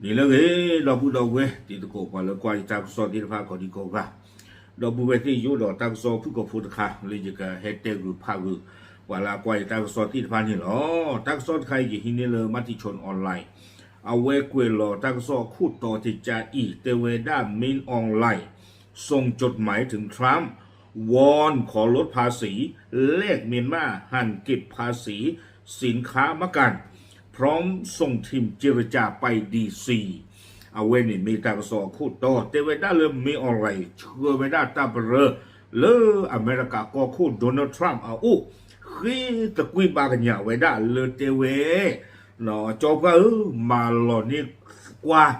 နံၤလၢအဂ့ၤ ဒီပုၢ်ဒီဝဲၢ်တံၤသကိး ပှၤလၢကွၢ်ယတၢ်ကစီၣ်သ့ၣ်တဖၣ်ကိးဒံကိးဂၤ, ဒီပုၢ်ဝဲၢ်သ့ၣ်ယိၣ်ဒီးတၢ်ကစီၣ်ဖုၣ်ကိာ်ဖိတခါ လၢယကဟဲတဲဂုာ်ဖးဂုာ် ပှၤလၢအကွၢ်ယတၢ်ကစီၣ်သ့ၣ်တဖၣ်န့ၣ်လီၤ. တၢ်ကစီၣ်တခါအံၤ ယဟံးန့ၢ်လၢ Matichon Online အဝဲကွဲးလီၤတၢ်ကစီၣ်အခိၣ်တီတကးအံၤ တဲဝဲဒၣ် Min Aung Hlaing ส่งจดหมายถึง Trump วอนขอลดภาษี แลกเมียนมาหั่นเก็บภาษีสินค้ามากัน พร้อมส่งทีมเจรจาไป ดีซี အဝဲန့ၣ်မ့ၢ်တၢ်ကစီၣ်အခိၣ်တီ တဲဝဲဒၣ်လၢ Min Aung Hlaing ဆှၢဝဲဒၣ်တၢ်ပရၢ လၢအမဲရကၤကီၢ်ခိၣ် Donald Trump အအိၣ် ဃ့သကွံာ်ဘၣ်ကညးဝဲဒၣ်လၢတဲဝဲ ကၠီပှၢ်ဧၢ, မၤလီၤန့ၢ်ကွၢ်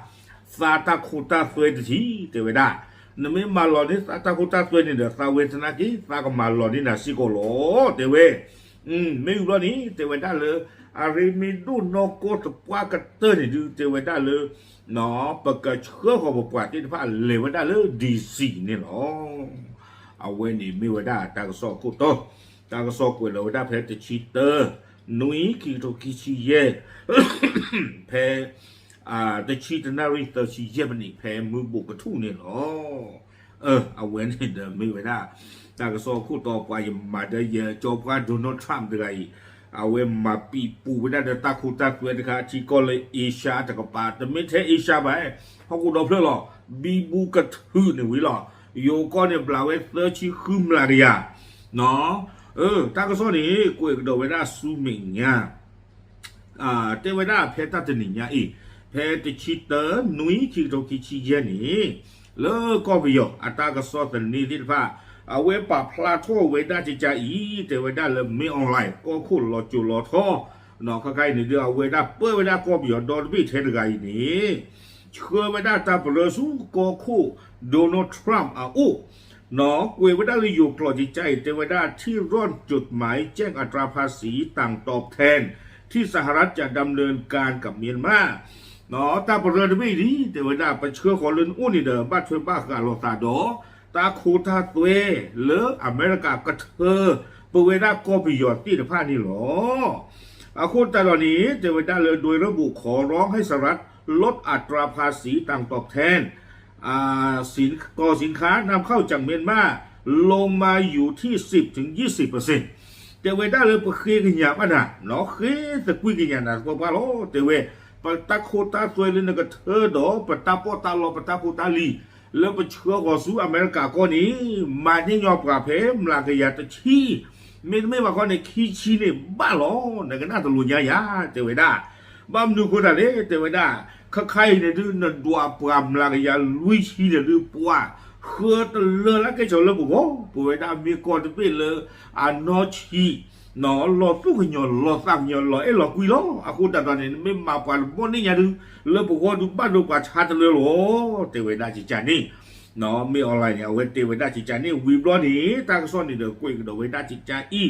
သးတၢ်ခိတၢ်သွဲတထံၣ် တဲဝဲဒၣ်, နမ့ၢ်မၤလီၤန့ၢ်သးတၢ်ခိတၢ်သွဲန့ၣ်ဒီး သးဝဲသနာ်က့ သးကမၤလီၤန့ၢ်နၤစ့ၢ်ကီးလီၤ တဲဝဲ. မ့ၢ်ဝံၤဘျီန့ၣ် တဲဝဲဒၣ်လၢ အရ့မ့ၢ်ဒိၣ်နီၢ်ကီၢ်သပှၢ်ကတၢၢ်န့ၣ်ဒုး တဲဝဲဒၣ်လၢ ပကဆှၢဃီၤပပှၤသ့ၣ်တဖၣ်လဲၤဝဲဒၣ်လၢ ဒီစီ န့ၣ်လီၤ. အဝဲန့ၣ်မ့ၢ်ဝဲဒၣ်တၢ်ကစီၣ်အခိၣ်တီ, တၢ်ကစီၣ်ကွဲးလီၤဝဲဒၣ်ဖဲတဆံတၢ နွံ ခံကထိခံဆံယဲၢ် ဖဲ တဆံတနၣ်ရံၣ်သၢဆံယဲၢ်မံးနံး ဖဲမူဘိၣ်ကထူၣ်န့ၣ်လီၤ. အဝဲန့ၣ်ဒီးမ့ၢ်ဝဲဒၣ် တၢ်ကစီၣ်အခိၣ်တီ ပှၤယမၤဒီးယကၠီပှၢ် Donald Trump တဂၤအံၤ, အဝဲမၤပံာ်ပူၤဝဲဒၣ်ဒီးတၢ်ခိတၢ်သွဲတခါ ထံကီၢ်လၢ Asia တကပၤ, တမ့ၢ်ထဲ Asia ဘၣ်, ဟီၣ်ခိၣ်ဒီဖျၢၣ်လီၤ. ဘံဘူကထုးန့ၣ်ဝံၤလီၤ. ယိၤကီၢ်န့ၣ်ဘျးဝဲသၢဆံဃုမျးကယၤ တၢ်ကစီၣ်န့ၣ် ကွဲးကဒီးဝဲဒၣ်ဆူမဲာ်ညါ တဲဝဲဒၣ်ဖဲတၢ်တနံၤညါအံၤ, ဖဲတဆံတၢ နွံ ခံကထိခံဆံယဲၢ်န့ၣ်, လၢကီၢ်ပယီၤအတၢ်ကစီၣ်သန့သ့ၣ်တဖၣ် အဝဲပာ်ဖျါထီၣ်ဝဲဒၣ်ကကါအံၤ တဲဝဲဒၣ်လၢ မင်းအောင်လှိုင် ကီၢ်ခိၣ်လီၤစိၤလီၤထီ ခါခါအံၤန့ၣ်ဒုး အဝဲဒၣ်ပၢၢ်ဝဲဒၣ်ကီၢ်ပယီၤဒီတဘ့ၣ်ထဲတဂၤအံၤန့ၣ် ဆှၢဝဲဒၣ်တၢ်ပရၢဆူကီၢ်ခိၣ် Donald Trump အအိၣ် ကွဲးဝဲဒၣ်လၢယိၤကျိာ်ကကါအံၤ တဲဝဲဒၣ် ที่ร่อนจดหมายแจ้งอัตราภาษีต่างตอบแทนที่สหรัฐจะดำเนินการกับเมียนมา တၢ်ပရၢတဘ့ၣ်အံၤ တဲဝဲဒၣ် ပဆှၢဃီၤလၢနအိၣ်န့ၣ်ဒီး ဘၣ်ထွဲဘၣ်ဃးလိာ်သးဒီး တၢ်ခိတၢ်သွဲလၢအမဲရကၤကထၢ ပဝဲဒၣ်ကီၢ်ပယီၤသ့ၣ်တဖၣ်န့ၣ်လီၤ. အဃိသတးဒီးန့ၣ် တဲဝဲဒၣ်လၢ โดยระบุขอร้องให้สหรัฐลดอัตราภาษีต่างตอบแทน สิน ต่อสินค้านำเข้าจากเมียนมาลงมาอยู่ที่ สิบถึงยี่สิบเปอร์เซ็นต์ တဲဝဲဒၣ်လၢပဃ့ကညးဘၣ်နၤ, ဃ့သကွံာ်ကညးနၤသပှၢ်ပှၢ်လီၤ. တဲဝဲ ပတၢ်ခိတၢ်သွဲလၢနကထၢဒီး ပတၢ်ပီးတၢ်လီ ပတၢ်ဖိတၢ်လံၤ လၢပဆှၢဃီၤဆူအမဲရကၤကီၢ်န့ၣ် မၤန့ၢ်ညီပှၤဖဲမျးကယၤတဆံ မ့တမ့ၢ်ဘၣ်ခီန့ၣ် ခံဆံန့ၣ်ဘၣ်လီၤ. နကနၣ်တလိာ်ညါယၤ တဲဝဲဒၣ်. ဘၣ်မနုၤအဃိသတးလဲၣ် တဲဝဲဒၣ်, ခါခါအံၤန့ၣ်ဒုး နဒွးပှၤမျးကယၤလွံၢ်ဆံန့ၣ်ဒုး ပှၤဃၢတလၢလၢကဲၣ်ဆိးလၢပဂီၢ်, ပဝဲဒၣ်မ့ၢ်ကီၢ်တဘ့ၣ်လၢအနီၢ်ဆံး လီၤသူၣ်ကညီၤလီၤသးကညီၤလီၤအဲၣ်လီၤကွံလီၤ. အဃိသတးဒီးန့ၣ် နမ့ၢ်မၤပှၤတဘီန့ၣ်ညါဒုး လၢပဂီၢ်ဒုးဘၣ်ဒိပှၤဆါတလၢလီၤ. တဲဝဲဒၣ်ကကါန့ၣ် မ့ၢ် online န့ၣ် အဝဲတဲဝဲဒၣ်ကကါန့ၣ် ဝံၤဘျီန့ၣ် တၢ်ကစီၣ်န့ၣ်ဒီးကွဲးကဒီးဝဲဒၣ်ကကါအံၤ,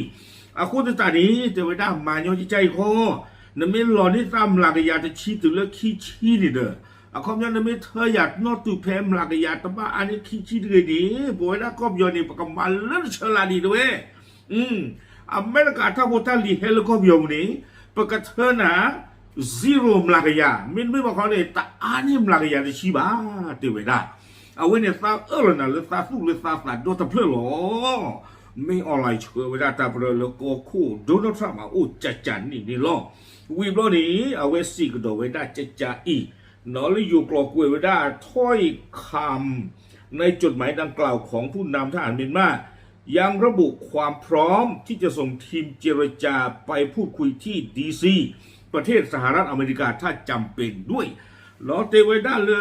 အဃိသတးန့ၣ် တဲဝဲဒၣ်မၤညီကကါအံၤဃီ, နမ့ၢ်လီၤန့ၢ်သးမျးကယၤတဆံတုၤလၢခံဆံန့ၣ်ဒီး အခီပညီနမ့ၢ်ထၢယၤနီၢ်တုၤဖဲမျးကယၤတဘၣ်အါန့ၢ်ခံဆံတဂ့ၤန့ၣ် ပဝဲဒၣ်ကီၢ်ပယီၤန့ၣ် ပကမၤလၢတဆၢလၢ်ဒံးတဲဝဲ အမဲရကၤတၢ်ဖိတၢ်လံၤဟဲလၢကီၢ်ပယီၤပူၤန့ၣ် ပကထၢနၤ zero မျးကယၤ, မ့တမ့ၢ်ဘၣ်ခီန့ၣ် တအါန့ၢ်မျးကယၤတဆံဘၣ် တဲဝဲဒၣ်. အဝဲန့ၣ်သးအၢၣ်လီၤနၤလၢသးသူၣ်လၢသးသးဒီတဖျၢၣ်လီၤ. မ့ၢ် online ဆှၢဝဲဒၣ်တၢ်ပရၢလၢကီၢ်ခိၣ် Donald Trump အအိၣ်ကကါန့ၣ်န့ၣ်လီၤ. ဝံၤဘျီန့ၣ် အဝဲစံးကဒီးဝဲဒၣ်ကကါအံၤ, လၢယိၤကျိာ်ကွဲးဝဲဒၣ် ถ้อยคำในจดหมายดังกล่าวของผู้นำทหารเมียนมา ยังระบุความพร้อมที่จะส่งทีมเจรจาไปพูดคุยที่ ดีซี ประเทศสหรัฐอเมริกา ถ้าจำเป็นด้วย တဲဝဲဒၣ်လၢ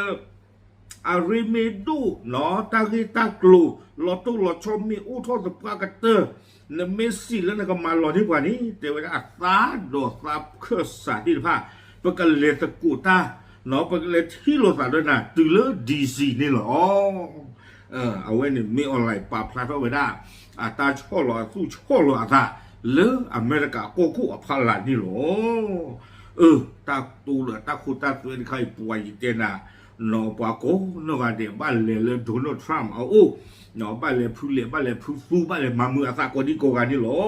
အရ့မ့ၢ်ဒိၣ် တၢ်ဂ့ၢ်တၢ်ကျိၤ လီၤတိၢ်လီၤဆီမ့ၢ်အိၣ်ထီၣ်သပှၢ်ကတၢၢ် နမ့ၢ်စံးလၢနကမၤလီၤန့ၢ်ပှၤန့ၣ် တဲဝဲဒၣ်အသးဒီးသးခၢၣ်စးသ့ၣ်တဖၣ် ပကလဲၤသကိးတၢ် ပကလဲၤထံၣ်လိာ်သးဒီးနၤတုၤလၢ ဒီစီ န့ၣ်လီၤ. အဝဲန့ၣ်မ့ၢ် online ပာ်ဖျါထီၣ်ဝဲဒၣ် အတၢ်ဆီၣ်လီၤအသူၣ်ဆီၣ်လီၤအသး လၢအမဲရကၤကီၢ်ခိၣ်အဖီလာ်န့ၣ်လီၤ. အၢ တၢ်တိလၢတၢ်ခိတၢ်သွဲတခါအံၤ ပှၤယတဲနၤ ပှၤကိးနီၢ်ဂၤဒဲး ဘၣ်လဲၤလၢ Donald Trump အအိၣ်, ဘၣ်လဲၤဖုလဲၤ ဘၣ်လဲၤဖုသူ ဘၣ်လဲၤမၤမုာ်အသးကိးဒံကိးဂၤန့ၣ်လီၤ.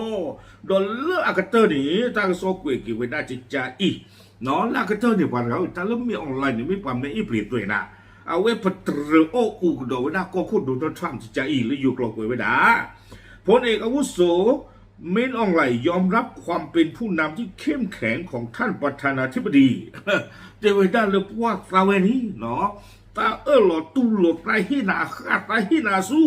ဒီးလၢအကတၢၢ်န့ၣ် တၢ်ကစီၣ်ကွဲးက့ၤဝဲဒၣ်ကကါအံၤ လၢအကတၢၢ်န့ၣ် ပှၤတဂၤဧၢ, တၢ်လၢ မင်းအောင်လှိုင် န့ၣ် မ့ၢ်ပှၤမဲအ့ၣ်ပျ့ၤသွဲၣ်နၤ, အဝဲပတြၢၤအီၣ်အိၣ်ကဒီးဝဲဒၣ်ကီၢ်ခိၣ် Donald Trump တကးအံၤ လၢယိၤကျိာ်ကွဲးဝဲဒၣ် พลเอกอาวุโส มินอองหลายยอมรับความเป็นผู้นำที่เข้มแข็งของท่านประธานาธิบดี တဲဝဲဒၣ်လၢပှၤသးဝဲန့ၣ် သးအၢၣ်လီၤတူၢ်လိာ် သးဟ့ၣ်နၤအဃၣ် သးဟ့ၣ်နၤအစု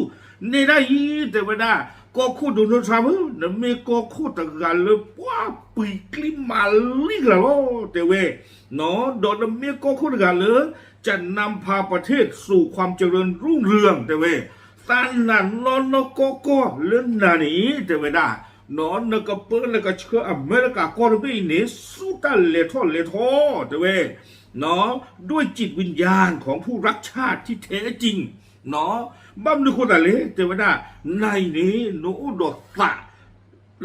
န့ၣ်ဒၣ်အံၤ တဲဝဲဒၣ် ကီၢ်ခိၣ် Donald Trump ဧၢ, နမ့ၢ်ကီၢ်ခိၣ်တဂၤလၢပှၤပှ့ၤကျံမၤလံကလၤလီၤ တဲဝဲ, ဒီးနမ့ၢ်ကီၢ်ခိၣ်တဂၤလၢ จะนำพาประเทศสู่ความเจริญรุ่งเรือง တဲဝဲ, သးနးနီၢ်နီၢ်ကီၢ်ကီၢ်လၢနၤန့ၣ် တဲဝဲဒၣ် နကပၢနကဆှၢအမဲရကၤကီၢ်တဘ့ၣ်အံၤန့ၣ် ဆူတၢ်လဲၤထီၣ်လဲၤထီ တဲဝဲ ด้วยจิตวิญญาณของผู้รักชาติที่แท้จริง ဘၣ်မနုၤဃိသတးလဲၣ် တဲဝဲဒၣ် နၤအံၤန့ၣ် နအိၣ်ဒီးသး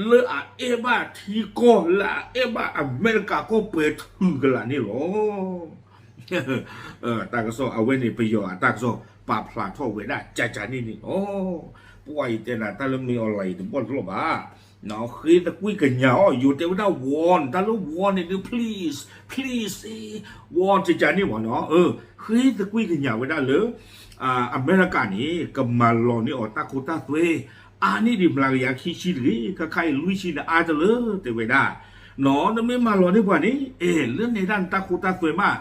လၢအအဲၣ်ဘၣ်ထံကီၢ် လၢအအဲၣ်ဘၣ်အမဲရကၤကီၢ်ပှဲၤထုးကလာ်န့ၣ်လီၤ. တၢ်ကစီၣ်အဝဲန့ၣ် ပယီၤအတၢ်ကစီၣ်ပာ်ဖျါထီၣ်ဝဲဒၣ်ကကန့ၣ်န့ၣ်လီၤ. ပှၤအံၤတဲနၤတၢ်လၢ မင်းအောင်လှိုင် အံၤတဘၣ်တလီၢ်ဘၣ်. ဃ့သကွံၢ်ကညးအီၤ ယိၤတဲဝဲဒၣ် warn တၢ်လၢ warn န့ၣ်ဒုး please please warn ကကန့ၣ်မ့ၢ်နီၤ, ဃ့သကွံၢ်ကညးဝဲဒၣ်လၢ အမဲရကၤန့ၣ် ကမၤလီၤန့ၢ်အီၤတၢ်ခိတၢ်သွဲ အါန့ၢ်ဒံးမျးကယၤခံဆံတဂ့ၤ, ခဲခါအံၤလွံၢ်ဆံန့ၣ်အါတလၢ တဲဝဲဒၣ်. နမ့ၢ်မၤလီၤန့ၢ်ပှၤန့ၣ် အဲၣ် လၢနဲဒၣ်နတၢ်ခိတၢ်သွဲမး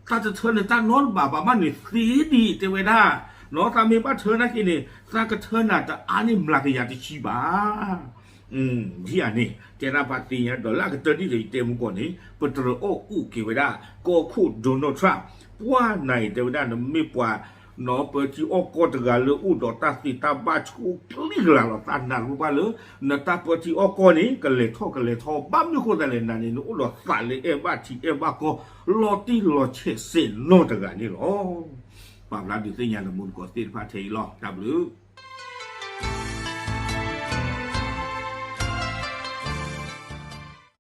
သးတထၢနတၢ်နီတဘ့ၣ်ဘၣ်မးန့ၣ်သ့ဒံး တဲဝဲဒၣ်. သးမ့ၢ်ဘၣ်ထၢနာ်က့န့ၣ် သးကထၢနၤတအါန့ၢ်မျးကယၤတဆံဘၣ်. ဒ်အံၤန့ၣ် တဲဒၣ်ပှၤသ့ၣ်ညါဒီးလၢအကတၢၢ်ဒ်သိးယတဲမူကီၢ်န့ၣ် ပတြၢၤအီၣ်အိၣ်က့ၤဝဲဒၣ် ကီၢ်ခိၣ် Donald Trump ပှၤနၤအံၤတဲဝဲဒၣ် နမ့ၢ်ပှၤ ပၢထံအီၣ်ကီၢ်တဂၤလၢအိၣ်ဒီးတၢ်သ့တၢ်ဘၣ်ဆူၣ်အိၣ်ကျံကလၤလီၤ. သးနၢ်လိၣ်ဘၣ်လၢ နတၢ်ပၢထံအီၣ်ကီၢ်န့ၣ် ကလဲၤထီၣ်ကလဲၤထီ ဘၣ်မနုၤဃိသတးလဲၣ် နၤန့ၣ် နအိၣ်ဒီးသးလၢအဲၣ်ဘၣ်ထံအဲၣ်ဘၣ်ကီၢ် လီၤတံၢ်လီၤဆဲးစဲးနီၢ်တဂၤန့ၣ်လီၤ. ပာ်ဖျါဒုးသ့ၣ်ညါလၢမူတကိးသ့ၣ်တဖၣ်ထဲအံၤလီၤ. တၢ်ဘျုး